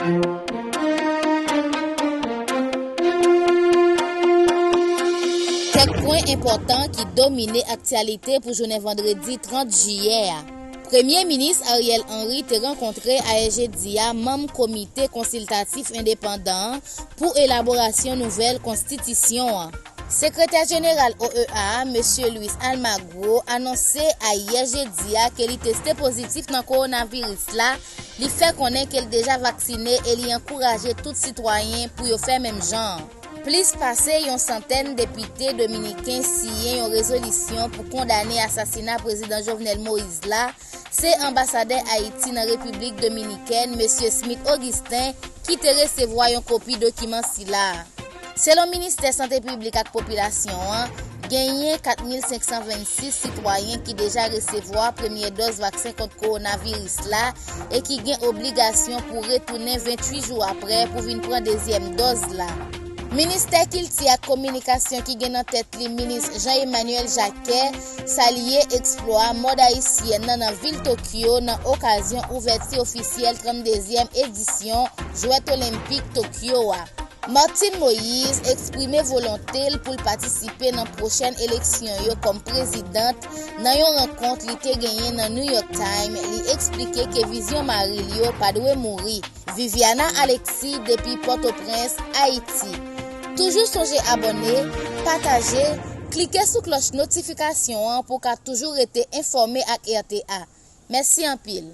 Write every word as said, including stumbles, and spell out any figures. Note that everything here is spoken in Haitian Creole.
Kèk pwen enpòtan ki domine aktyalite pou jounen vandredi trant jiyè a. Premye Minis Ariel Henry te rankontre ayè jedi a manm Komite Konsiltatif Endepandan an pou elaborasyon nouvèl konstitisyon an. Sekretè jeneral O E A a, mesye Luis Almagro, anonse ayè jedi a ke li teste pozitif nan kowonaviris la, li fè konnen ke l deja vaksine e li ankouraje tout sitwayen pou yo fè menm jan an. Plis pase yon santèn depite dominiken siyen yon rezolisyon pou kondane asasina Prezidan Jovenel Moïse la, se anbasadè Ayiti nan Repiblik Dominikèn, mesye Smith Augustin, ki te resevwa yon kopi dokiman sila a. Selon Ministè Sante Piblik ak Popilasyon an, genyen kat mil senk san vennsis sitwayen ki deja resevwa premyè dòz vaksen kont kowonaviris la e ki gen obligasyon pou retounen venntuit jou apre pou vin pran dezyèm dòz la. Ministè Kilti ak Kominikasyon ki gen nan tèt li minis Jean Emmanuel Jacquet salye eksplwa mòd ayisyèn nan nan vil Tokyo nan okazyon ouvèti ofisyèl tranndezyèm edisyon Jwèt Olenpik Tokyo a. Martine Moïse eksprime volonte l pou l patisipe nan pwochèn eleksyon yo kòm prezidant. Nan yon rankont li te genyen nan New York Times, li eksplike ke vizyon mari l yo pa dwe mouri. Viviana Alexis depi Pòtoprens, Ayiti. Toujou sonje abòne, pataje, klike sou klòch notifikasyon an pou w ka toujou rete enfòme ak R T A. Mèsi anpil.